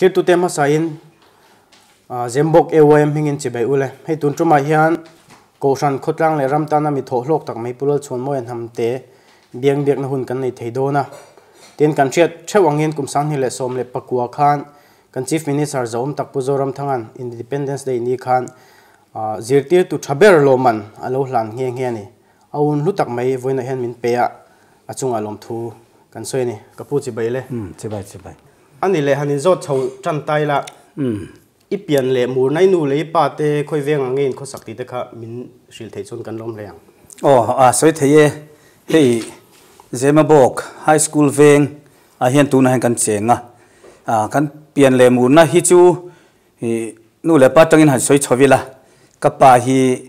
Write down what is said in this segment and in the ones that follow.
Thirtute hmasain Zembawk AYM hmingin chibai ule. Hei tun tumah hian Kohhran khawtlang leh ram tana mi thawh hlawk tak mai Pu Lalchhuanmawia hnamte biang biakna hun kan nei thei dawn a. Tin, kan hriat theuh angin kum 2019 khan kan Chief Minister Zahawm tak Pu Zoramthanga'n Independence Day ni khan zirtirtu tha ber lawmman a lo hlan nghe nghe a ni. A un hlu tak mai vawiinah hian min pe a, a chungah lawmthu kan sawi a ni. Ka pu chibai le. Umm, chibai chibai. A ni le, han inzawt chho tan tai la. Umm. I pian leh mur nai nu leh i pa te khawi veng ang nge in khawsak tih te kha min hrilh theih chuan kan lawm hle ang. Aw, a sawi thei e. Hei Zemabawk High School veng ah hian tunah hian kan cheng a. Kan pian leh murna hi chu nu leh pa atangin han sawi chho ila. Ka pa hi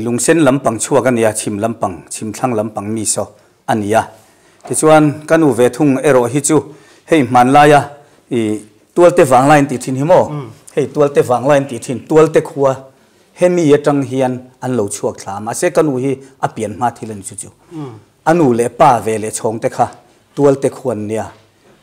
Lungsen lampang chhuak a nia, chhim lampang, chhim thlang lampang mi saw a ni a. Tichuan, ka nu ve thung erawh hi chu hei hmanlaia i tualte vanglai an tih thin hi maw? Hei tualte vanglai an tih thin, tualte khua hemi atang hian an lo chhuak thla a, mahse ka nu hi a pian hma thil a ni chu chu. A nu leh pa ve leh chhawngte kha tualte khua an nia.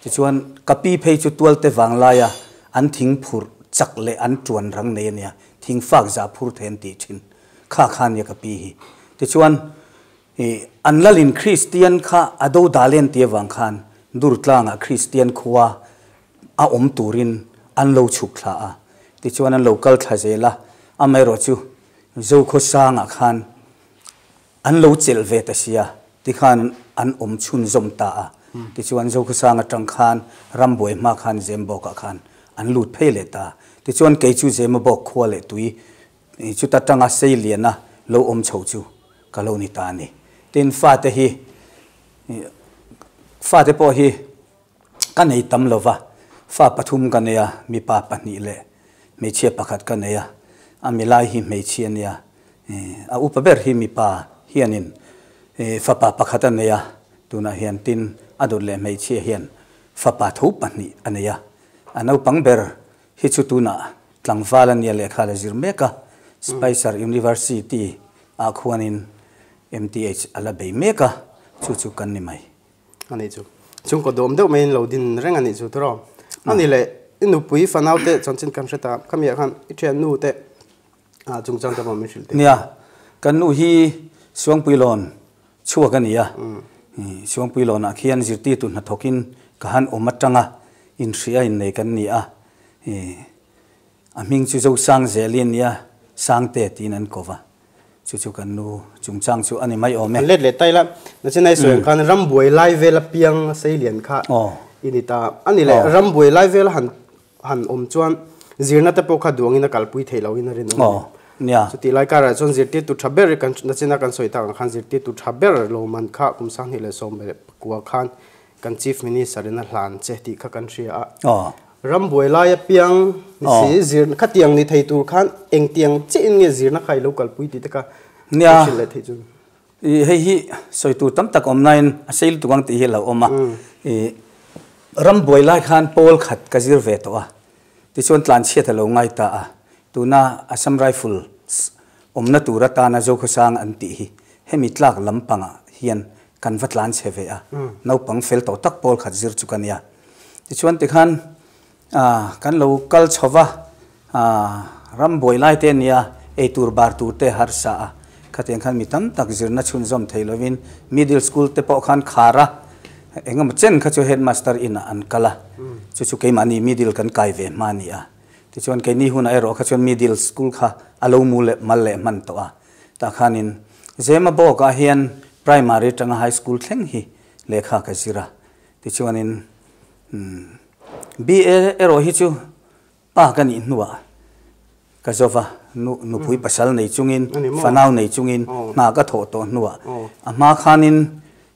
Tichuan, ka pi phei chu tualte vanglaia an thing phurh chak leh an tuan rang nei a nia. Thing fak za phur thei an tih thin kha kha nia ka pi hi. Tichuan i an lalin Kristian kha a do dal en tih avang khan Durtlangah Kristian khua a awm turin an lo chhuk thla a. Tichuan an lo kal thla zel a, amaherawh chu Zokhawsangah khan An lo chelh ve ta sia, tikhan an awm chhunzawm ta a. Tichuan Zokhawsang atang khan rambuai hma khan Zembawkah khan an lut phei leh ta. Tichuan kei chu Zemabawk khua leh tui chuta tanga sei liana lo awm chho chu ka lo ni ta a ni. Tin, fate hi, fate pawh hi ka nei tam lo va, fa pathum ka nei a, mipa pahnih leh hmeichhia pakhat ka nei a, a milai hi hmeichhia a nia, a upa ber hi mipa hianin fapa pakhat a nei a, tunah hian tin a dawt leh hmeichhia hian fapa tho pahnih a nei a, a naupang ber hi chu tunah tlangval a nia lehkha la zir mek a, Spicer University ah khuanin MTH a la bei mek a, chu chu kan ni mai. A nih chu. Chhungkaw dawm deuh maiin lo din reng a nih chu tiraw. A nih leh i nupui fanau te chanchin kan hre ta, khamiah khan i thiannu te chungchang te pawh min hrilh teh. Nia, kan nu hi Suangpuilawn chhuak a ni a, Suangpuilawnah khian zirtirtu hnathawkin ka han awm atanga inhria innei kan ni a, a hming chu Zosangzeli a nia, Sangte tiin an ko va. Chu chu kan nu chungchang chu a ni mai awm e. An let leh tai la, nachin ai sawi ang khan rambuai lai vela piang seilian kha i ni ta. A ni leh rambuai lai vela han han awm chuan zirna te pawh kha duangin a kalpui thei loin a rinawm a ni. Chutih lai karah chuan zirtirtu tha ber kan nachina kan sawi tak ang khan zirtirtu tha ber lawmman kha kum 2019 khan Kan Chief Minister in a hlan che tih kha kan hria a. Rambuai lai apiang ni si zir khatiang ni thei tur khan engtiang chiah in nge zirna kha i lo kalpui tih te kha Nia, hrilh leh theih chu. I hei hi sawi tur tam tak awm nain a sei lutuk ang tih hi a lo awm a. I rambuai lai khan pawl khat ka zir ve tawh a. Tichuan tlanchhiat a lo ngai ta a. Tuna Assam Rifles awmna tur atana Zokhawsang an tih hi hemi tlak lampangah hian kan va tlan chhe ve a, naupang fel tawh tak pawl khat zir chu ka nia. Tichuan tikhan kan lo kal chho va, ram buai lai te ania, eitur bar tur te harsa a, khatiang khan mi tam tak zirna chhunzawm thei lovin middle school te pawh khan khar a, engemaw chen kha chu headmaster inah an kal a, chu chu keimahni middle kan kai ve hma a ni a. Tichuan keini hunah erawh kha chuan middle school kha a lo mu leh mal leh hman tawh a. Tah khanin Zemabawkah hian primary atanga high school thleng hi lehkha ka zir a, tichuanin BA erawh hi chu pa ka nih hnuah ka zo va, nu nupui pasal nei chungin fanau nei chungin hna ka thawh tawh hnuah a hma khanin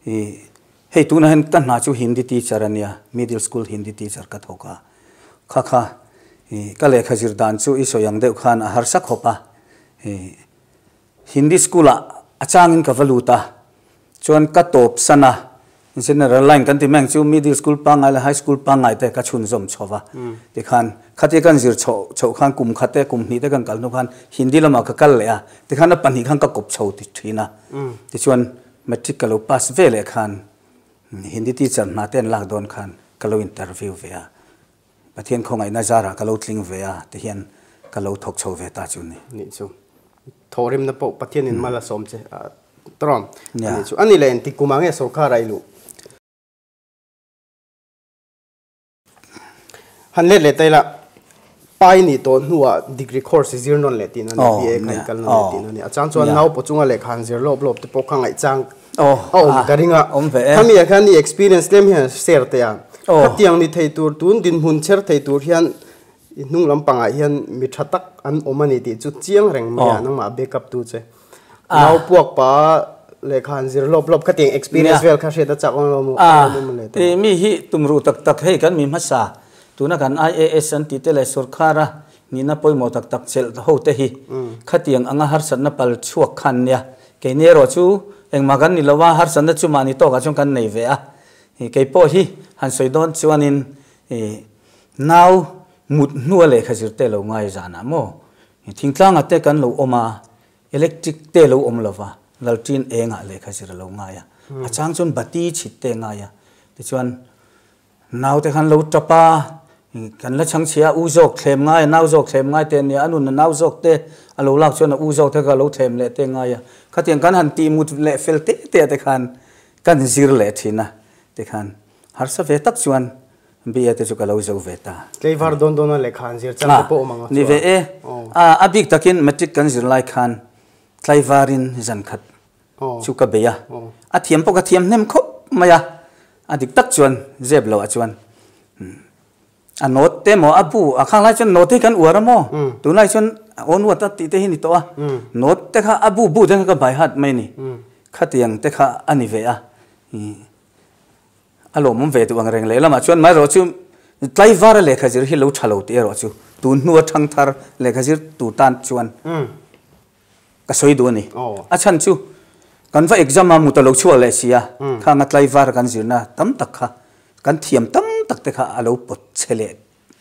ih hei tunah hian ka hna chu Hindi teacher a nia, middle school Hindi teacher ka thawk a, kha kha ih ka lehkha zir dan chu i sawi ang deuh khan a harsa khawp a. Hindi school ah a changin ka va lut a, chuan ka tawp san a, general line kan ti mai ang chu middle school pangngai leh high school pangngai te ka chhunzawm chho va, tikhan khatia kan zir chhoh chhoh khan kum khat te kum hnih te kan kal hnu khan Hindi lamah ka kal leh a, tikhan a pahnih khan ka kawp chho ti thin a, tichuan matric ka lo pass ve leh khan Hindi teacher hna te an lak dawn khan ka lo interview ve a. Pathian khawngaihna zarah ka lo tling ve a ti hian ka lo thawk chho ve ta chu ni. Nih chu. Thawhrimna pawh Pathianin mal a sawm che a tawng a nih chu. A ni leh engtik kumah nge sorkar a i luh? Han let leh ta ila, pai nih tawh hnuah degree course i zir nawn leh tihna a ni, BA kha i kal nawn leh tihna a ni. A chang chuan naupaw chunga lehkha han zir lawp lawp te pawh kha ngaihchang a awm ka ring a. Khami ah khan i experience tlem hian share teh a. Khatiang ni thei tur, tun dinhmun chher thei tur hian i hnung lampangah hian mi tha tak an awm a ni tih chu chiang reng mai a, nangmah backup tu che. Nau puak pa lehkha han zir lawp lawp khatiang experience vel kha hriat a chak awm lo maw le tawh. Mi hi tumruh tak tak hei kan mi hmasa tuna kan IAS an tih te leh sorkara nihna pawimawh tak tak chelh ho te hi khatiang anga harsatna pal chhuak khan nia. Keini erawh chu engmah kan ni lo a, harsatna chu mahni tawkah chuan kan nei ve a. Kei pawh hi han sawi dawn chuanin nau mut hnua lehkha zir te lo ngai zanah maw Thingtlangah te kan lo awm a, electric te lo awm lova, lalṭin engah lehkha zir a lo ngai a, a chang chuan bati chhit te ngai a, tichuan naute khan lo tap a, kan la chhang chhia a, u zawk thlem ngai a, nau zawk thlem ngai te a nia, a nun a nau zawk te a lo lak chuan a u zawk te kha a lo thlem leh te ngai a, khatiang kan han tih mut leh fel te te ah te khan kan zir leh thin a, tikhan harsa ve tak chuan BA te chu ka lo zo ve ta. Tleivar dawn dawn a lehkha an zir chang te pawh awm ang a chuan. Ni ve e. A bik takin matric kan zir lai khan tlaivarin zan khat chu ka bei a. A thiam pawh ka thiam hnem khawp mai a. A dik tak chuan zep loh ah chuan a note te maw a bu a khang lai chuan note hi kan uar a maw. Tunlai chuan awn uat a tih te hi ni tawh a. Note te kha a bu bu te kha ka bai hat mai a ni. Khatiang te kha a ni ve a. A lawmawm ve duh ang reng leh lamah chuan maherawh chu tlaivara lehkha zir hi lo tha lo tih erawh chu tun hnua thangthar lehkha zir tur tan chuan ka sawi duh a ni. A chhan chu kan va exam a mut a lo chhuak leh si a, khanga tlaivara kan zirna tam tak kha kan thiam tam tak te kha a lo pawt chhe leh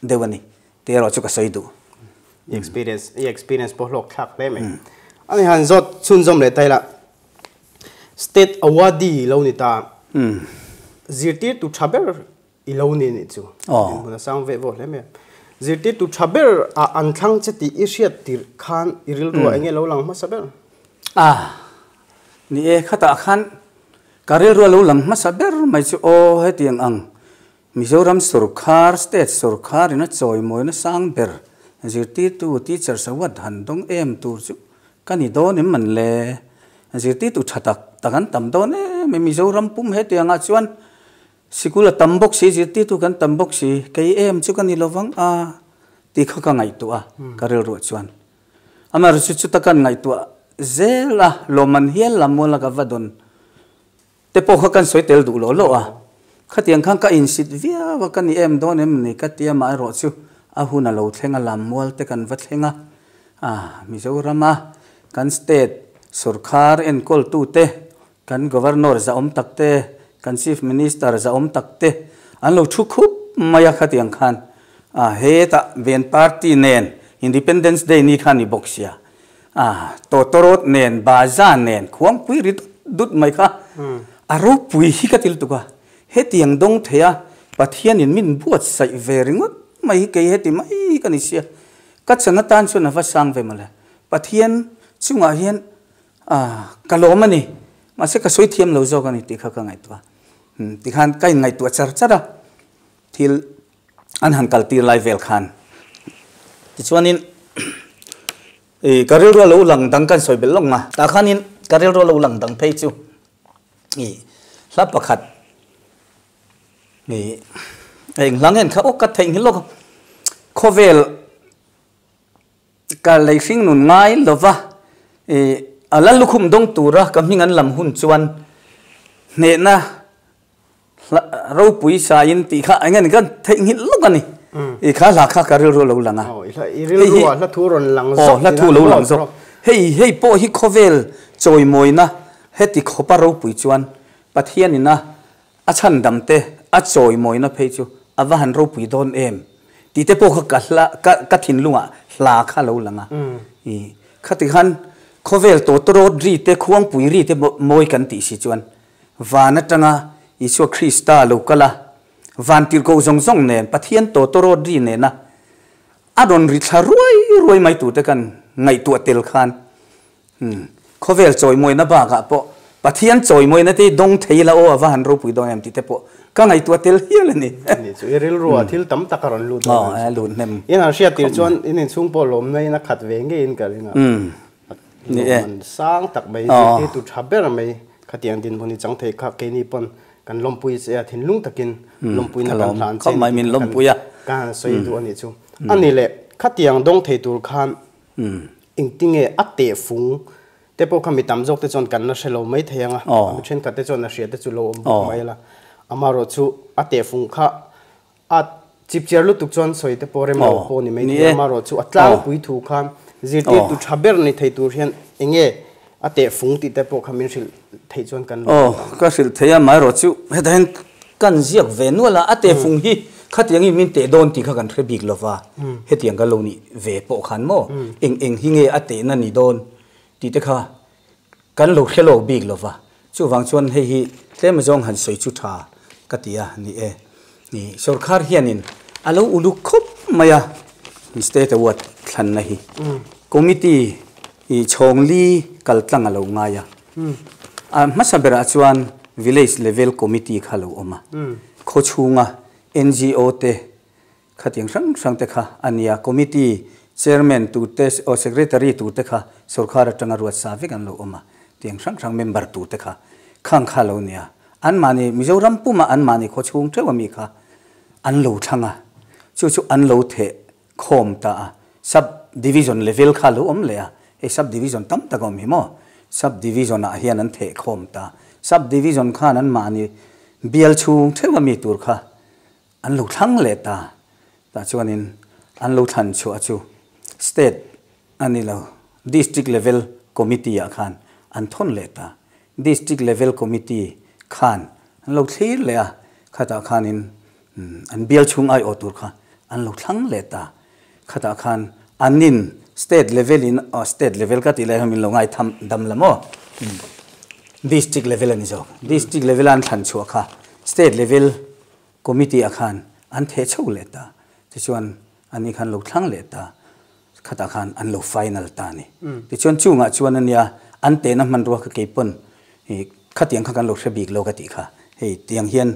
deuh a ni tih erawh chu ka sawi duh. I experience, i experience pawh hlawk thlak hle mai. A ni han zawt chhunzawm leh ta ila. State awardee i lo ni ta. Zirtirtu tha ber i lo ni nih chu. Dinhmun a sang veh vawh hle mai a. Zirtirtu tha ber ah an thlang che tih i hriat tirh khan i rilru ah enge lo lang hmasa ber? A, ni e, khatah khan ka rilru a lo lang hmasa ber mai chu aw hetiang ang Mizoram sorkar, state sorkar in a chawimawina sang ber zirtirtu teachers award han dawng em tur chu ka ni dawn em man le? Zirtirtu tha tak tak an tam dawn em em Mizoram pum hetiangah chuan sikul a tam bawk si, zirtirtu kan tam bawk si, kei em chu ka ni lovang a tih kha ka ngaihtuah a, ka rilruah chuan. Amaherawhchu chuta kan ngaihtuah zel a, lawmman hial lam mual a ka va dawn. Te pawh kha kan sawi tel duh loh loh a, khatiang khan ka insit viau a, ka ni em dawn em ni ka tia mah erawh chu a hun a lo thleng a, lammual te kan va thleng a, ah Mizorama kan state sorkar enkawltu te, kan governor zahawm tak te, kan chief minister zahawm tak te an lo thu khup mai a khatiang khan ah hetah ven party nen Independence Day ni kha ni bawk sia A, tawtawrawt nen, baza nen, khuangpui ri dut dut mai kha a ropui hi ka ti lutuk a. Hetiang dawng thei a, Pathianin min buatsaih ve ringawt mai hi kei heti mai hi ka ni sia. Ka chan atan chuan a va sang ve mawle. Pathian chungah hian ka lawm a ni, mahse ka sawi thiam lo zawk a ni tih kha ka ngaihtuah. Tikhan ka inngaihtuah char char a, thil an han kal tir lai vel khan tichuanin i ka rilru a lo lang dang kan sawi belh lawng a tah khanin ka rilru a lo lang dang phei chu i hla pakhat i eng hla ngen kha aw ka theihnghilh lawk a khawvel ka lei hring nun ngai lova i a la lukhum dawng tura ka hming an lam hun chuan hnehna Ropui sain tih kha eng nge ni ka theihnghilh lawk a ni. I kha hla kha ka rilru a lo lang a. I rilru ah hla thu rawn lang zawk. Aw hla thu lo lang zawk. Hei hei pawh hi khawvel chawimawina heti khawpa ropui chuan Pathianin a a chhandam te a chawimawina phei chu a va han ropui dawn em tih te pawh kha ka hla ka ka thinlungah hla kha lo lang a. I khati khan khawvel tawtawrawt ri te khuangpui ri te mawi kan tih si chuan Van atanga Isua Krista lo kal a, Vantirhkoh zawng zawng nen, Pathian tawtawrawt ri nena a rawn ri thla ruai ruai mai turte kan ngaihtuah tel khan khawvel chawimawina bakah pawh Pathian chawimawina te hi dawng thei ila aw a va han ropui dawn em tih te pawh ka ngaihtuah tel hial a ni. Ani chu i rilruah thil tam tak a rawn lut dawn a ni. Lut hnem. In han hriat tir chuan in inchhung pawh lawmna in a khat ve ngeiin ka ring a. Lawmman sang tak mai zirtirtu tha ber mai khatiang dinhmun i chang thei kha keini pawn kan lawmpui che a, thinlung takin lawmpuina kan hlan che ni tih kha kan han sawi duh a nih chu. A ni leh khatiang dawng thei tur khan engtinge a tehfung te pawh kha mi tam zawk te chuan kan la hre lo mai thei ang a, mi thenkhat te chuan a hria te chu lo awm bawk mai la, amaherawhchu a tehfung kha A chipchiar lutuk chuan sawi te pawh rem lo pawh ni mai thei a, amaherawhchu a tlangpui thu khan zirtirtu tha ber ni thei tur hian eng nge a tehfung tih te pawh kha min hrilh theih chuan kan lo. Aw, ka hrilh thei a, amaherawhchu hetah hian kan ziak ve nual a, a tehfung hi khatiangin min teh dawn tih kha kan hre bik lo va, hetiang kan lo nih ve pawh khan maw eng eng hi nge a tehna ni dawn tih te kha Kan lo hre lawk bik lo va, chuvang chuan hei hi tlem zawng han sawi chu tha ka ti a ni e. Ni sorkar hianin a lo uluk khawp mai a, State Award thlanna hi Committee i chhawngli kal tlang a lo ngai a. A hmasa berah chuan Village Level Committee kha a lo awm a, khawchhunga NGO te Khatiang hrang hrang te kha a nia, Committee Chairman tur te aw Secretary tur te kha sorkar atanga ruat sa vek an lo awm a, tiang hrang hrang member tur te kha khang kha lo nia. Anmahni Mizoram puma anmahni khaw chhung theuh ami kha an lo thlang a, chu chu an lo theh khawm ta a, Sub Division level kha lo awm leh a, hei Sub Division tam tak a awm hi maw, Sub Division ah hian an theh khawm ta, Sub Division khan anmahni bial chhung theuh ami tur kha An lo thlang leh ta. Tah chuanin an lo thlan chhuah chu State a ni lo, District Level Committee ah khan an thawn leh ta. District Level Committee khan an lo thlir leh a, khatah khanin an bial chhung aiawh tur kha an lo thlang leh ta. Khatah khan anin State Level in, aw State Level ka tih lai hian min lo ngaitham dam la maw? District Level a ni zawk. District Level a an thlan chhuah kha State Level Committee ah khan an theh chho leh ta, tichuan ani khan lo thlang leh ta, khatah khan an lo final ta a ni. Tichuan chungah chuan ania an tehna hmanrua kha keipawn khatiang kha kan lo hre bik lo ka tih kha, hei tiang hian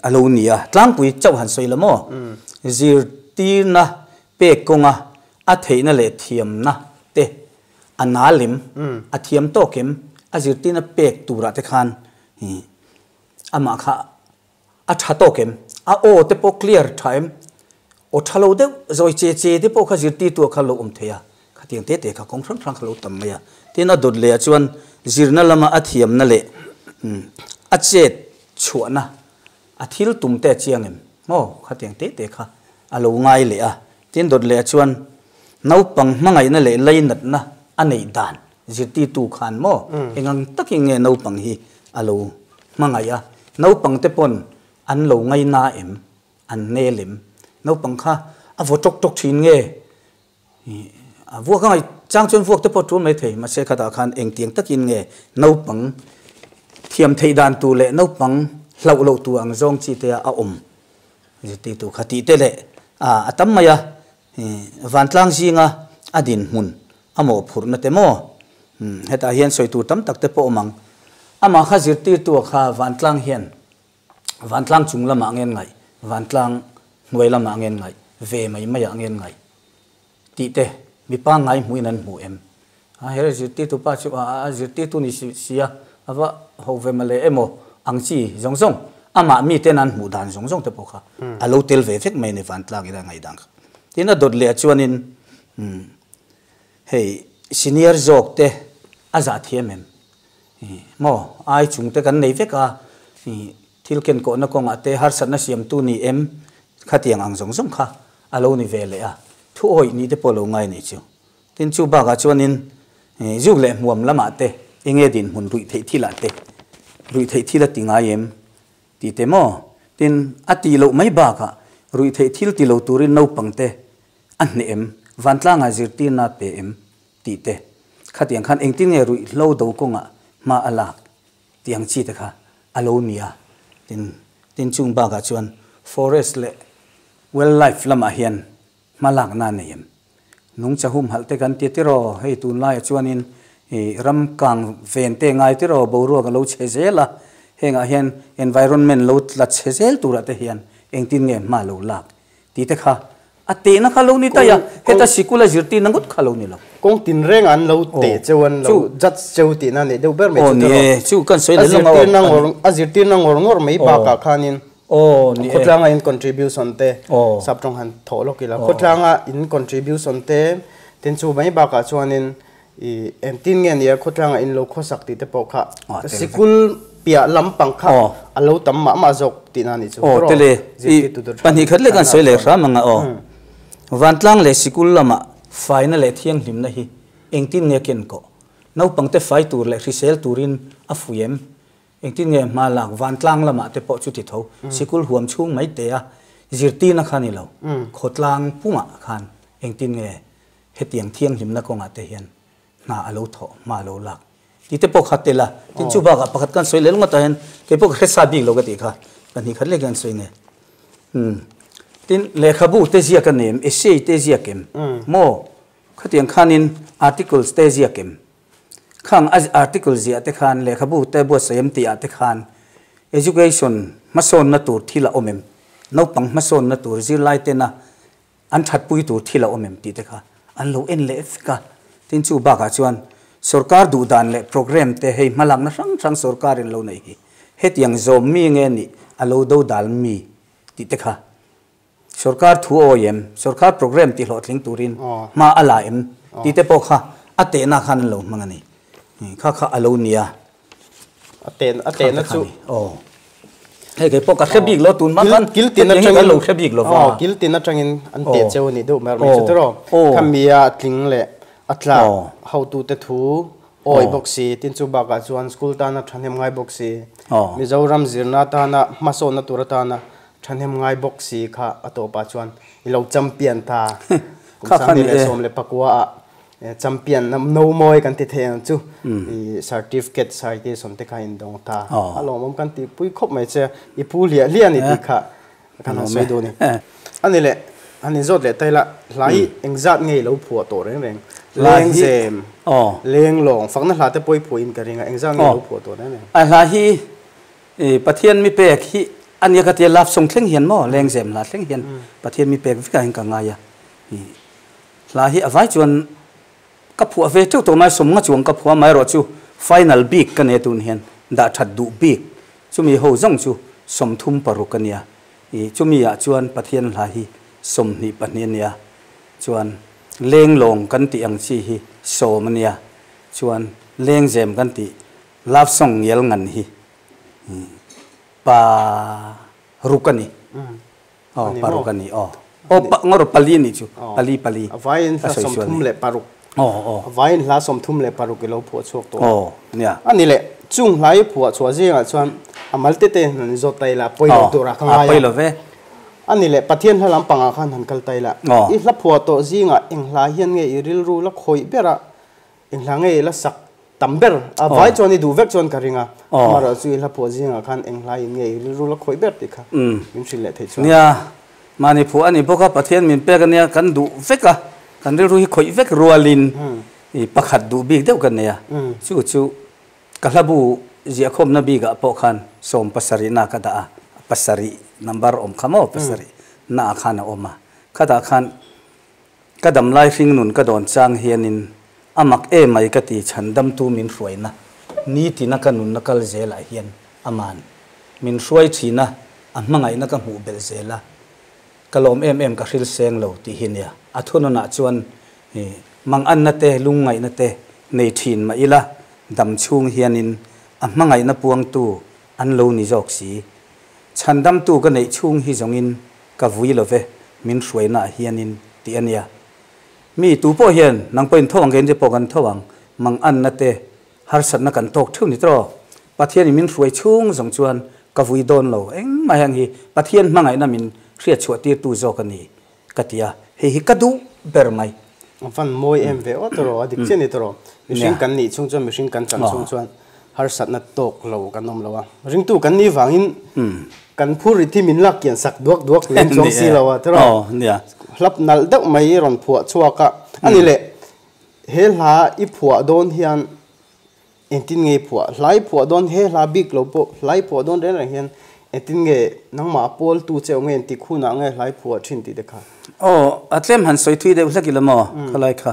a lo ni a, tlangpui chauh han sawi la maw? Zirtirna pek kawnga a theihna leh thiamna te a nalem, a thiam tawk em, a zirtirna pek turah te khan Amah kha a tha tawk em? A aw te pawh clear tha em? Aw tha lo deuh zawi che che te pawh kha zirtirtu ah kha lo awm thei a, khatiang te te kha kawng hrang hrang kha lo tam mai a. Tin a dawt leh ah chuan zirna lama a thiamna leh a chet chhuahna a thil tum te a chiang em? Maw khatiang te te kha a lo ngai leh a. Tin dawt leh ah chuan naupang hmangaihna leh lainatna a neih dan Zirtirtu khan maw engang takin nge naupang hi a lo hmangaih a, naupang te pawn an lo ngaina em, an nel em, naupang kha a vaw tawk tawk thin nge, a vuak a ngaih chang chuan vuak te pawh a tul mai thei, mahse khatah khan engtiang takin nge naupang thiam theih dan tur leh naupang hlauh loh tur ang zawng chi te a awm zirtirtu kha tih te leh a tam mai a, vantlang zinga a dinhmun A mawhphurhna te maw? Umm, hetah hian sawi tur tam tak te pawh awm ang. Amah kha zirtirtua kha vantlang hian vantlang chung lamah ngen ngaih, vantlang hnuai lamah ngen ngaih, ve mai maiah ngen ngaih tih te mi pangngai hmuhin an hmu em? A he zirtirtu pa chu a zirtirtu ni si a, a va ho ve male emaw ang chi zawng zawng amah miten an hmuh dan zawng zawng te pawh kha a lo tel ve vek mai a ni vantlang ila ngaihdan kha. Tin a dawt leh chuanin umm Hei senior zawk te a zah thiam em? Maw ai chung te kan nei vek a, thil kenkawhna kawngah te harsatna siamtu ni em? Khatiang ang zawng zawng kha a lo ni ve leh a, thu awih ni te pawh lo ngai nei chu. Tin chu bakah chuanin zuk leh hmuam lamah te enge dinhmun ruih theih thilah te ruih theih thil a ti ngai em tih te maw? Tin a tih loh mai bakah ruih theih thil ti lo turin naupang te A hneh em? Vantlangah zirtirna pe em? tih te. Khatiang khan engtin nge ruihhlo do kawngah hma a lak tih ang chi te kha a lo ni a. Tin, tin chung bakah chuan Forest leh Wildlife lamah hian hma lakna a nei em? Nungcha humhalh te kan ti tiraw? Hei tunlaiah chuanin ih ram kang ven te ngai tiraw boruak a lo chhe zel a, hengah hian environment lo tla chhe zel turah te hian engtin nge hma lo lak tih te kha a tehna kha lo ni daih a, heta sikul a zirtirna ngawt kha lo ni lo. Kawng tinreng an lo teh cheu an lo judge cheu tihna nih deuh ber mai chu tiraw? Aw ni e, chu kan sawi leh lawng a. A zirtirna ngawr ngawr mai bakah khanin Khawtlanga in contribution te saptawng han thawh lawk ila. Khawtlanga in contribution te tin chu mai bakah chuanin i engtin nge nia khawtlanga in lo khawsak tih te pawh kha sikul piah lampang kha a lo tam mah mah zawk tihna nih chu. Aw tele i pahnih khat lek an sawi leh hram anga aw. Vantlang leh sikul lamah faina leh thianghlimna hi engtin nge ken kawh? Naupangte fai tur leh hrisel turin a fui em? Engtin nge hma lak vantlang lamah te pawh chuti tho, sikul huam chhung mai te a zirtirna kha ni lo, khawtlang pumah khan engtin nge hetiang thianghlimna kawngah te hian hna a lo thawh, hma a lo lak tih te pawh kha tel a. Tin chu bakah pakhat kan sawi leh ngawtah hian kei pawh ka hre sa bik lo ka tih kha, pahnih khat lek hian sawi nge. Tin, lehkhabu te ziak a nem, essay te ziak em? Maw? Khatiang khanin articles te ziak em? Khang a article ziah te khan lehkhabu te buatsaih em tih ah te khan education hmasawnna tur thil a awm em? Naupang hmasawnna tur zirlai tena an thatpui tur thil a awm em tih te kha an lo en leh vek a. Tin chu bakah chuan sorkar duhdan leh program te hei hmalakna hrang hrang sorkarin lo neih hi hetiang zawm mi nge nih a lo dodal mi tih te kha Sorkar thu awi em? Sorkar program tih hlawhtling turin hma a la em? Tih te pawh kha a tehna khan an lo hmang a ni. Kha kha a lo nia. A tehna a tehna chu. Aw. Hei kei pawh ka hre bik lo tun hma khan kil tin atangin kan lo hre bik lo va. Aw kil tin atangin an teh cheu a nih deuh mer mai chu tiraw. Kha mia a tling leh a tlak hotute thu awi bawk si tin chu bakah chuan school tana thahnem ngai bawk si Mizoram zirna atana hmasawnna tur atana Thahnem ngai bawk si kha a tawpah chuan i lo champion ta. Kum 2019 ah champion no mawi kan ti thei ang chu i certificate citation te kha in dawng ta. A lawmawm kan tih pui khawp mai che i pu hliah hliah a ni tih kha kan han sawi duh a ni. A ni leh han inzawt leh taila hla hi engzat nge i lo phuah tawh reng reng? Lengzem, lenglawng, fakna hla te pawh i phuah in ka ring a, engzat nge i lo phuah tawh reng reng? A hla hi I Pathian mi pek hi a nia ka tia love song thleng hian maw lengzem hla thleng hian Pathian mi pek vekah hian ka ngai a. I hla hi a vai chuan ka phuah ve teuh tawh mai sawmnga chuang ka phuah amaherawh chu final bik ka nei tun hian dah that duh bik chumi ho zawng chu 36 a nia. I chumi ah chuan Pathian hla hi 22 a nia. Chuan lenglawng kan tih ang chi hi 10 a nia. Chuan lengzem kan tih Love song ngial ngan hi pa ruk a ni. Aw pa ruk a ni aw. Aw pa ngawr pali a nih chu. Pali pali. A vaiin hla 36. Aw aw. A vaiin hla 36 i lo phuah chhuak tawh a. Aw nia. A ni leh chung hla i phuah chhuah zingah chuan a mal te te han zawt ta ila pawi lo tur a ka ngai a. A pawi lo ve. A ni leh Pathian hla lampangah khan han kal ta ila. I hla phuah tawh zingah eng hla hian nge i rilru la khawih ber a Eng hla nge i la sak tam ber? A vai chuan i duh vek chuan ka ring a, amaherawh chu i hla phuah zingah khan eng hla in nge i rilru la khawih ber tih kha min hrilh leh theih chuan. Nia, mahni phuah a ni bawk a, Pathian min pek a nia, kan duh vek a, kan rilru hi khawih vek rualin i pakhat duh bik deuh kan nei a, chu chu ka hlabu ziahkhawmna bikah pawh khan 70 na ka dah a, pasarih number awm kha maw, pasarih naah khan a awm a, khatah khan Ka damlai hringnun ka dawn chang hianin a mak em mai ka ti chhandamtu min hruaina nitina ka nunna kal zelah hian aman min hruai thina a hmangaihna ka hmuh belh zela ka lawm em em ka hril seng lo tih hi nia a thununah chuan manganna te lungngaihna te nei thin mah ila dam chhung hianin a hmangaihna puangtu an lo ni zawk si chhandamtu ka neih chhung hi zawngin Ka vui lo ve, min hruaina ah hianin tih a nia. Mi tu pawh hian nang pawhin tho ang keini te pawh kan tho ang, manganna te, harsatna kan tawk theuh ni tawh. Pathianin min hruai chhung zawng chuan ka vui dawn lo, engmah heng hi Pathian hmangaihna min hriatchhuah tirtu zawk a ni ka ti a, hei hi ka duh ber mai. A van mawi em ve aw tawh a dik chiah ni tawh. Mihring kan nih chhung chuan mihring kan chan chhung chuan. Harsatna tawk lo kan awm lo a. Ringtu kan nih vangin kan phur rit hi min lak kian sak duak duak lem chuang si lo a tiraw? Aw, nia. Hlap nalh deuh mai i rawn phuah chhuak a. A ni leh, he hla i phuah dawn hian engtin nge i phuah? Hla i phuah dawn, he hla bik lo pawh hla i phuah dawn reng reng hian engtin nge nangmah pawltu che awm nge engtik hunah nge hla i phuah thin tih te kha? Aw, a tlem han sawi thui deuh hlek ila maw? Khalai kha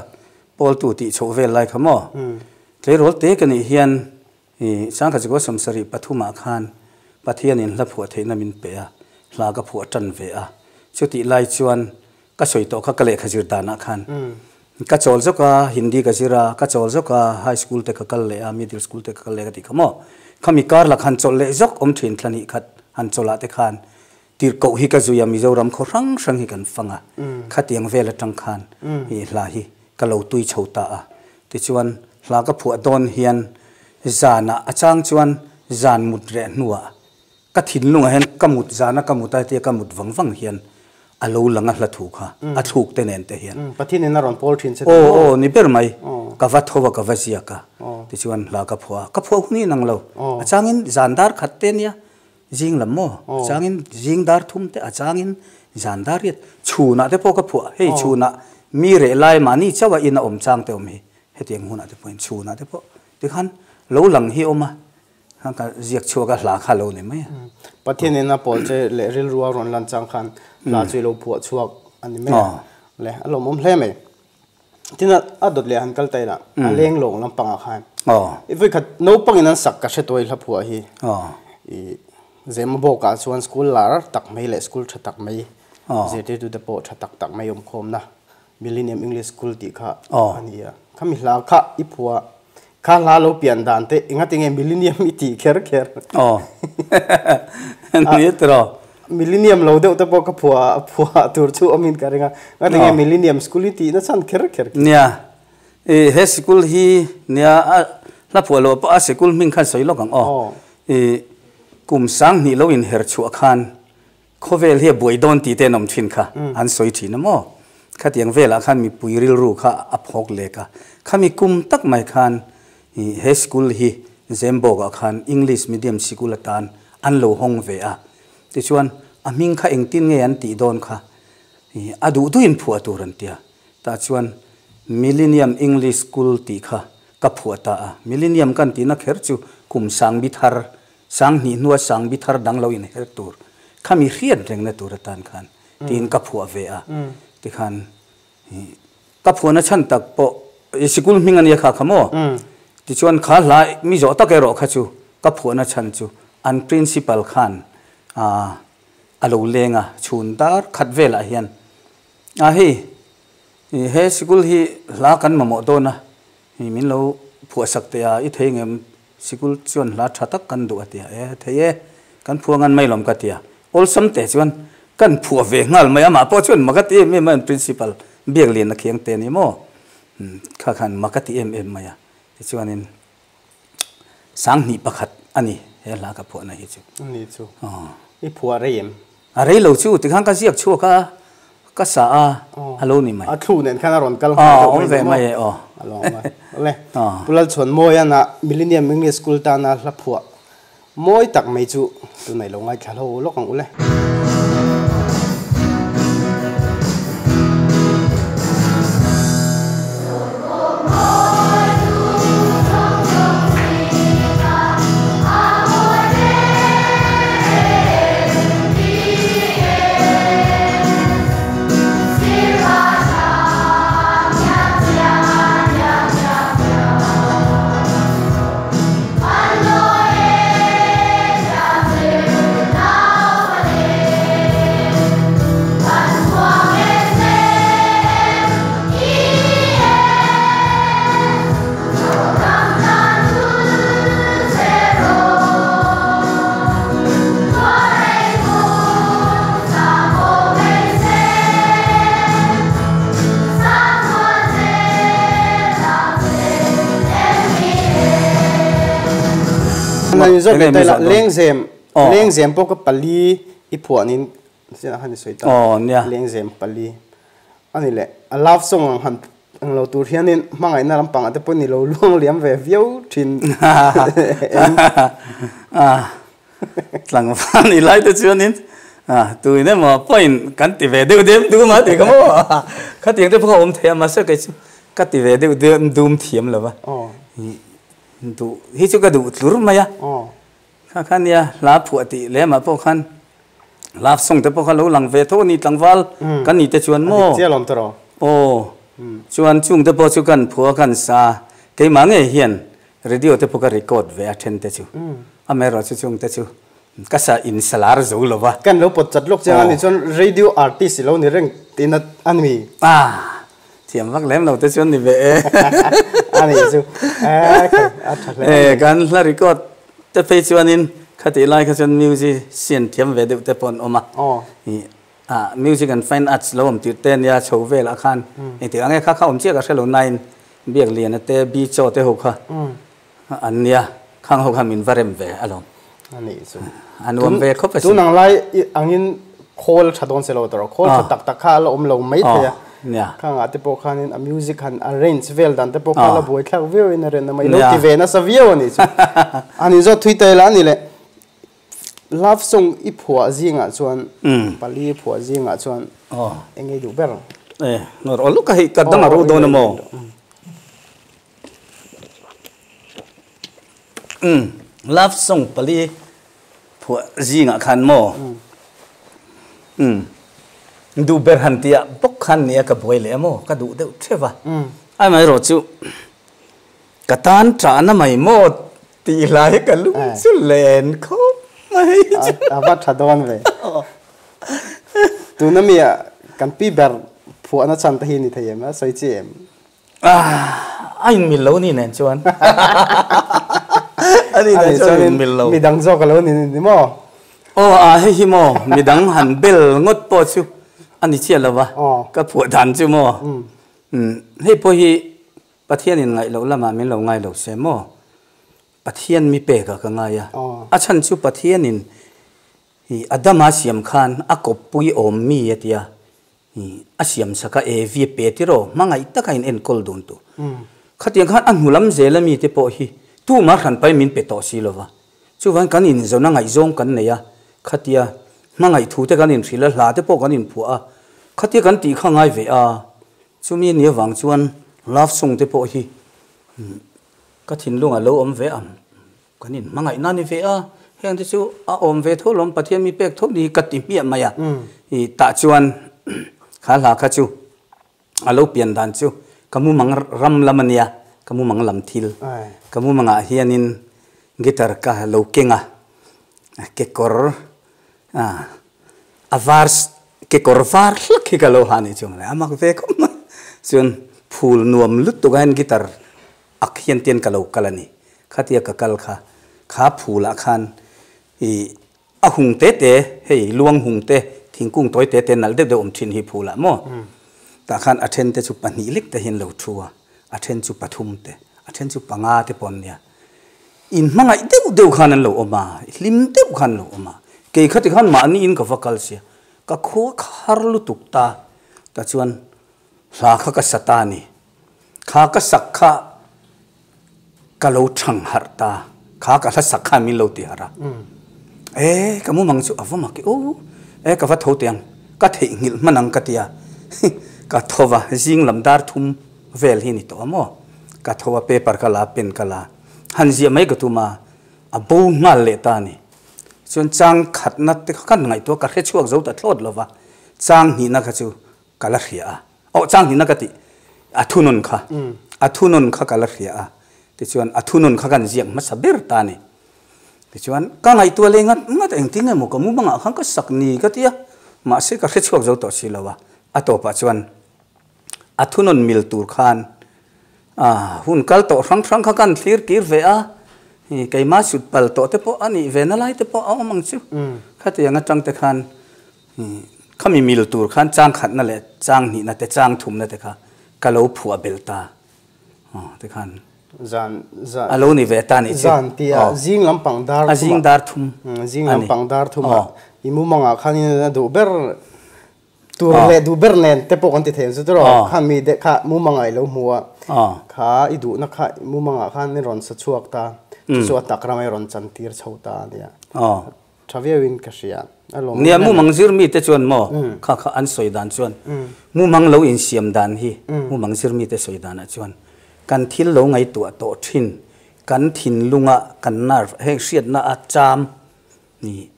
pawltu tih chhoh vel lai kha maw? Tleirawl te ka nih hian i Sangkhat Zikua sawmsarih pathumah khan Pathianin hla phuah theihna min pe a, hla ka phuah tan ve a. Chutih lai chuan ka sawi tawh kha ka lehkha zir danah khan ka chawl zawk a, Hindi ka zir a, ka chawl zawk a, High School te ka kal leh a, Middle School te ka kal leh ka tih kha maw. Khami kar la khan chawlh leh zawk awm thin thla hnih khat han chawlh ah te khan tirhkoh hi ka zui a, Mizoram khaw hrang hrang hi kan fang a, khatiang vel atang khan i hla hi ka lo tui chho ta a. Tichuan, hla ka phuah dawn hian zanah a chang chuan zan mut reh hnuah ka thinlungah hian ka mut zana ka mut a hetia ka mut vang vang hian a lo lang a hla thu kha a thluk te nen te hian. Pathianin a rawn pawl thin che tih maw? Aw aw ni ber mai. Ka va tho a ka va ziak a. Tichuan hla ka phuah a, ka phuah hun hi nang lo. A changin zan dar khat te nia Zing lam maw? A changin zing dar thum te, a changin zan dar riat. Chhunah te pawh ka phuah. Hei chhunah mi reh lai mahni chauh a in a awm chang te awm hi. Hetiang hunah te pawhin chhunah te pawh tikhan lo lang hi awm a, khan ka ziak chhuak a hla kha lo ni mai a. Pathianin a pawl che leh rilru a rawn lan chang khan hla chu i lo phuah chhuak a ni mai a. Le a lawmawm hle mai. Tin a dawt leh han kal ta ila a leng lawng lampangah khan i vawikhat naupangin an sak ka hre tuai hla phuah hi i Zema bawkah chuan school lar tak mai leh school tha tak mai zirtirtute pawh tha tak tak mai awmkhawmna Millennium English School tih kha a ni a. Khami hla kha i phuah kha hla lo pian dan te engatinge Millennium i tih kher kher. Ni tiraw. Millennium lo deuh te pawh ka phuah phuah tur chu awmin ka ring a. Ngatinge Millennium School i tihna chhan kher kher khi. Nia, i he sikul hi nia a hla phuah loh pawh a sikul hming khan sawi lawk ang aw. I kum sang hnih lo inher chhuah khan khawvel hi a buai dawn tih te an awm thin kha an sawi thin a maw. Khatiang velah khan mipui rilru kha a phawk lek a. Khami kum tak mai khan i he sikul hi Zembawkah khan English medium sikul atan an lo hawng ve a. Tichuan, a hming kha engtin nge an tih dawn kha a duh duhin phuah tur an tia. Tah chuan Millennium English School tih kha ka phuah ta a. Millennium kan tihna kher chu kum sangbi thar, sanghnih hnua sangbi thar dang lo inher tur khami hriat rengna tur atan khan tiin ka phuah ve a. Tikhan Ka phuahna chhan tak pawh i sikul hming a nia kha kha maw? Tichuan kha hla mi zawh tak erawh kha chu ka phuahna chhan chu an principal khan a lo leng a, chhun dar khat velah hian a hei he sikul hi hla kan mamawh dawn a, min lo phuahsak teh a, i thei ngem Sikul chuan hla tha tak kan duh a ti a, e thei e, kan phuah ngan mai lawm ka ti a, awlsam teh chuan kan phuah ve nghal mai, amah pawh chuan mak a ti em em a, principal biak lian a khiang te a ni maw, kha khan mak a ti em em mai a, tichuanin sanghnih pakhat a ni he hla ka phuahna hi chu. Ani chu i phuah rei em? A rei lo chu tikhan ka ziak chhuak a, ka sa a, a lo ni mai. A thlu nen khan a rawn kal nghal deuh mai ni maw? Awm ve mai e aw. A lo awm a. Awle, Pu Lalchhuanmawia'n a Millennium English School tana hla phuah mawi tak mai chu tunah i lo ngaithla hlo lawk ang ule. Lengzem lengzem pawh ka pali i phuahnin han i sawi ta lengzem pali a ni leh a love song ang han. Ang lo tur hianin hmangaihna lampang ah te pawh ni lo luang liam ve viau thin em? Tlangval ni lai te chuanin tuin emaw pawhin kan ti ve deuh deuh dum a ti kha maw? Khatiang te pawh kha awm thei a mahse kei chu ka ti ve deuh deuh dum thiam lo va. Duh hi chu ka duh tlur mai a. Kha kha nia hla phuah tih lemah pawh khan love song te pawh kha lo lang ve tho a ni tlangval kan ni te chuan maw? A dik chiah lawm tawh Aw chuan chung te pawh chu kan phuah kan sa keimah ngei hian radio te pawh ka record ve a then te chu amaherawh chu chung te chu ka sa in salar zo lo va. Kan lo pawt chat lawk chiang a ni chuan radio artist i lo ni reng tihna a ni. Ah thiam vak lem lo te chuan ni ve e. A ni chu e khai a tha hle a ni. Kan hla record Te phei chuanin khatih lai kha chuan musician thiam ve deuh te pawh an awm a. Ah music and fine arts lo awm tirh te ania chho velah khan engtik ang nge kha kha awm chiah ka hre lo nain Biak Liana te Bi Chaw te ho kha an nia khang ho kha min va rem ve alawm. A nih chu. A nuam ve khawp a sin. Tun ang lai angin khawl tha dawn se lo tawh rawh. Khawl tha tak tak kha a la awm lo mai thei a. Khangah te pawh khanin a music han arrange vel dan te pawh kha la buaithlak viau in a ren a mai. Lo ti ve nasa viau a nih chu. A nih zawt thui ta ila a ni le. Love song i phuah zingah chuan pali i phuah zingah chuan eng nge i duh ber? E, nawr aw luk a hei ka dang a ro dawn a maw? Umm love song pali phuah zingah khan maw umm duh ber han tih ah bawk khan nia ka buai leh a maw ka duh deuh theuh a amaherawh chu ka tan tahna mai maw tih hlai hi ka lung chu len khawp mai chu a va tha dawn ve tuna mi ah kan pi ber phuahna chhan te hi ni thei em a sawi chi em. A inmil lo ni nen chuan. A ni nen chuan inmil lo. Midang zawk a lo ni ni maw? Aw a hei hi maw midang han bel ngawt pawh chu a ni chiah lo va, ka phuah dan chu maw. Hei pawh hi Pathianin ngaih loh lamah min lo ngai lo se maw? Pathian mi pekah ka ngai a, a chhan chu Pathianin Adama siam khan a kawppui awm mi a tia. A siam sak a, Evi a pe tiraw, hmangaih taka in enkawl dun tu. Khatiang khan a hnu lam zel ami te pawh hi tuma hranpai min pe tawh si lova. Chuvangin kan inzawna ngaihzawng kan nei a, khatia hmangaih thu te kan inhrilh a, hla te pawh kan inphuah a, khatia kan tih kha ngai ve a. Chumi nia vang chuan love song te pawh hi ka thinlungah lo awm ve ang. Kan in hmangaihna ni ve a, heng te chu a awm ve tho lawm Pathian mi pek tho ni ka ti hmiah mai a, i tah chuan kha hla kha chu a lo pian dan chu ka mumang ram lam a nia, ka mumang lam thil, ka mumangah hianin guitar ka lo keng a, kekawr a var kekawr var hlak hi ka lo ha nih chu a mak ve khawp mai, chuan phul nuam lutuk a hian guitar Ak hian tian ka lo kal a ni. Khatia ka kal kha, kha phulah khan i a hung te te, hei luang hung te, thingkung tawi te te nalh deuh deuh awm thin hi phulah maw? Tah khan a then te chu pahnih lek te hian lo thu a, a then chu pathum te, a then chu panga te pawh an nia. In hmangaih deuh deuh khan an lo awm a, hlim deuh khan an lo awm a. Kei khati khan mahni in ka va kal sia, ka khua khar lutuk ta, tah chuan hla kha ka sa ta a ni. Kha ka sak kha ka lo thang harh ta, kha ka hla sak khan min lo ti harh a. E, ka mumang chu a va mak i aw, e ka va tho teh ang, ka theihnghilh hman ang ka ti a, ka tho va, zing lam dar thum vel hi ni tawh a maw, ka tho a paper ka la, pen ka la, han ziah mai ka tum a, a bo nghal leh ta a ni. Chuan chang khatna te kha kan ngaihtuah ka hre chhuak zo ta thlawt lo va, chang hnihna kha chu ka la hria a, aw chang hnihna ka tih a thunun kha, a thunun kha ka la hria a, tichuan a thunun kha kan ziak hmasa ber ta a ni. Tichuan ka ngaihtuah leh ngat ngat engtin emaw ka mumangah khan ka sak ni ka ti a, mahse ka hre chhuak zo tawh si lo a, a tawpah chuan a thunun mil tur khan hun kal tawh hrang hrang kha kan thlir kir ve a, keimah sut pal tawh te pawh a nih ve na lai te pawh a awm ang chu, khatiang atang te khan Khami mil tur khan chang khatna leh chang hnihna te chang thumna te kha ka lo phuah belh ta tikhan Zan zan a lo ni ve ta nih chu. Zan tia zing lampang dar thum a zing dar thum zing lampang dar thum a i mumangah khan in a duh ber. Tur leh duh ber nen te pawh kan ti thei ang chu tiraw? Kha mi te kha mumanga i lo hmu a, kha i duhna kha mumangah khan i rawn sa chhuak ta, chu chu a tak ramah i rawn chantir chho ta a nia. Tha viauin ka hria a lawm. Nia, mumang zir mite chuan maw kha kha an sawi dan chuan mumang lo insiam dan hi mumang zir mite sawi danah chuan kan thil lo ngaihtuah tawh thin kan thinlunga kan nerve heng hriatna a cham ni.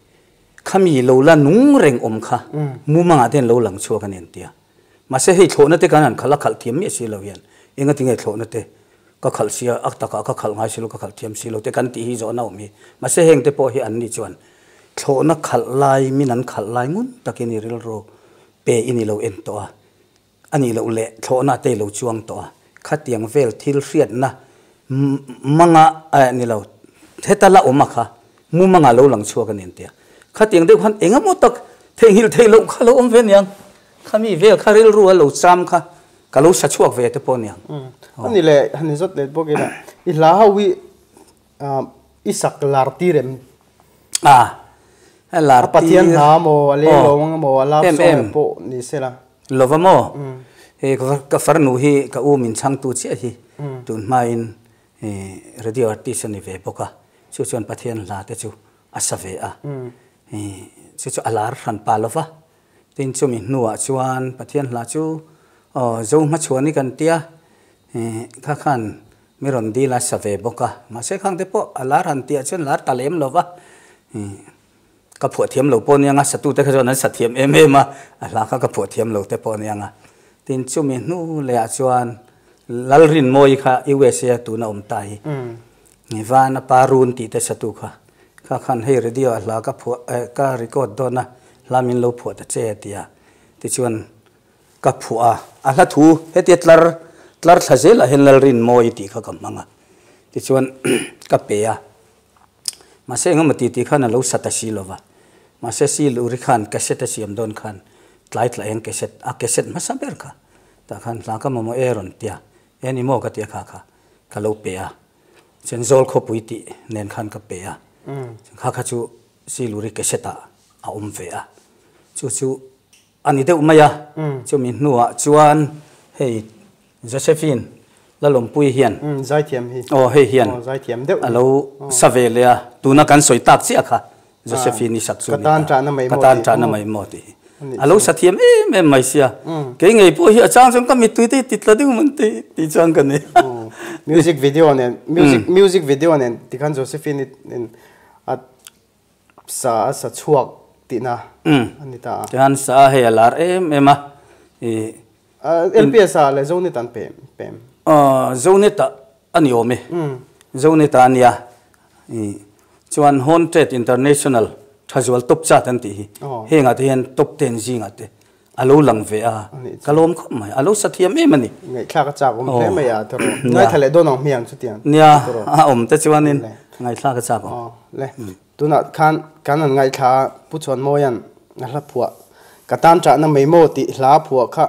Khami lo la nung reng awm kha mumangah te hian lo lang chhuak a ni an ti a. Mahse hei thlawhna te kan han khalh a khalh thiam miah si lo hian enga tinge thlawhna te ka khalh sia a takah ka khalh ngai si lo ka khalh thiam si lo te kan tih hi zawhna awm hi. Mahse heng te pawh hi an ni chuan thlawhna khalh lai min an khalh lai ngun takin i rilru pe i ni lo en tawh a. A nih loh leh thlawhna te lo chuang tawh a, khatiang vel thil hriatna manga eh ni lo, heta la awm a kha mu manga lo lang chhuak a ni an ti a. Khatiang deuh khan eng emaw tak theihnghilh theih loh kha lo awm ve niang, khami vel kha rilru a lo cham kha ka lo sa chhuak ve te pawh niang. A ni leh han inzawt let bawk ila, i hla ho hi i sak lar tir em? A, a lar tir. A Pathian hla maw, a leng lo ang maw, a love song pawh ni se la. Lova maw? Hei ka farnu hi ka u min chhangtu chiah hi tun hmain radio artist a ni ve bawk a, chu chuan Pathian hla te chu a sa ve a, chu chu a lar hran pa lova. Tin chumi hnuah chuan Pathian hla chu aw Zo hmachhuan hi kan tia, kha khan mi rawn dil a sa ve bawk a, mahse khang te pawh a lar han tihah chuan lar ta lem lova. Ka phuah thiam lo pawh aniang a, satute kha chuan an sa thiam em em a, a hla kha ka phuah thiam lo te pawh aniang a. Tin, chumi hnu lehah chuan Lalrinmawii kha USA a tuna awm ta hi, Vana pa run tih te satu kha, kha khan hei radio ah hla ka phuah eh ka record dawn a, hla min lo phuah ta che a ti a. Tichuan ka phuah a, a hla thu hetia tlar tlar thla zelah hian Lalrinmawii tih kha ka hmang a, tichuan ka pe a. Mahse engemaw ti tih khan a lo sa ta si lo va. Mahse si luri khan cassette a siam dawn khan tlai tla eng cassette, a cassette hmasa ber kha tah khan hla ka mamawh e rawn tia, e ni maw ka tia kha kha ka lo pe a. Chuan Zawl khawpui tih nen khan ka pe a. Kha kha chu si luri cassette ah a awm ve a. Chu chu A ni deuh mai a, chumi hnuah chuan hei Josephine Lalawmpuii hian Zaithiam hi. Aw hei hian a lo sa ve leh a, tuna kan sawi tak chiah kha Josephine i sak chu a ni ta, ka tan tahna mai maw tih hi. A lo sa thiam em em mai sia, kei ngei pawh hi a chang chuan ka mittui te hi ti tla deuh man tih tih chuan ka ni. Music video nen, music video nen tikhan Josephine i a Sa a sa chhuak tihna a ni ta a. Tihian sa hei a lar em em a. LPS ah leh Zonet an pem pem. Zonet ah a ni awm e. Zonet ah a nia. Chuan Haunted International Thazual Top Chart an tih hi. Hengah te hian top ten zingah te A lo lang ve a, ka lawm khawp mai. A lo sa thiam em a ni. Ngaihthlak a chak awm hle mai a tawrh. Ngaithla leh dawn ang hmiang chutiang. Nia, a awm te chuanin ngaihthlak a chak awm. Le, tunah khan kan han ngaithla a, Pu Chhuanmawia'n a hla phuah Ka tan ṭahna mai maw tih hla phuah kha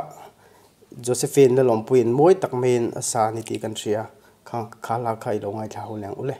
Josephine Lalawmpuiin mawi tak maiin a sa a ni tih kan hria. Khang kha hla kha i lo ngaithla ho leng ule.